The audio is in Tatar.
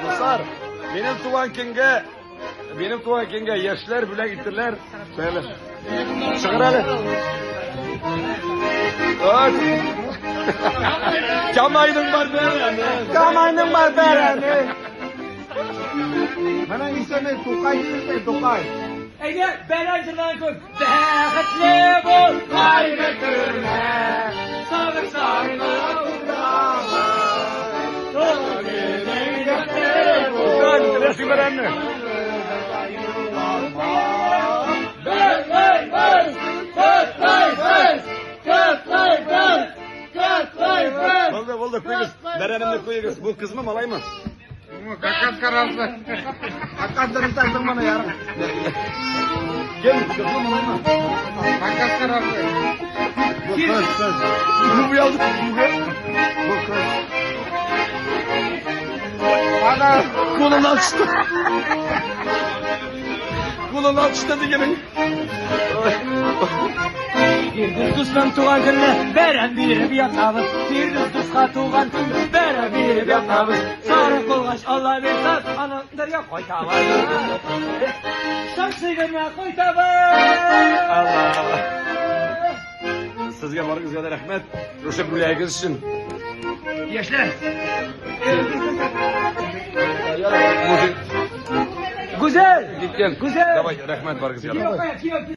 Дуслар, минем туган көнгә, минем туган көнгә яшьләр бүләк иттеләр. Шәйле. Чыгыр әле. Камайның бар бәрәне. Камайның бар бәрәне. Менә исеме Тукай дисең, Тукай. Әйдә, бәрән җырларын күп. Бәхетле бул, кайгы күрмә. Сагыш сарма Теләсең бәрәнне. Булды, булды, куйгыз. Бәрәнемне куйгыз. Бу кызмы, малаймы? Какас карасы. Какас дөрес моны ярым. Кем? Кызмы, малаймы? Какас карасы. Бу кыз, кыз. Бу ялды. Бу кыз. Ана Кулымнан төште. Кулымнан төште дигәнең. Фирдүс дусның туган көнне бәрән биреп ятабыз. Фирдүс дуска туган көнне бәрән биреп ятабыз. Сары булгач Алла бирсә, аны дәргә кайтабыз. Шакшы гына кайтабыз. Алла. Сезгә барыгызга да рәхмәт. Шушы бүләгегез өчен. Яшьләр. Мужик Гүзәл. киткән. Гүзәл. Давай, рәхмәт барыгызга да. Кияү, кияү.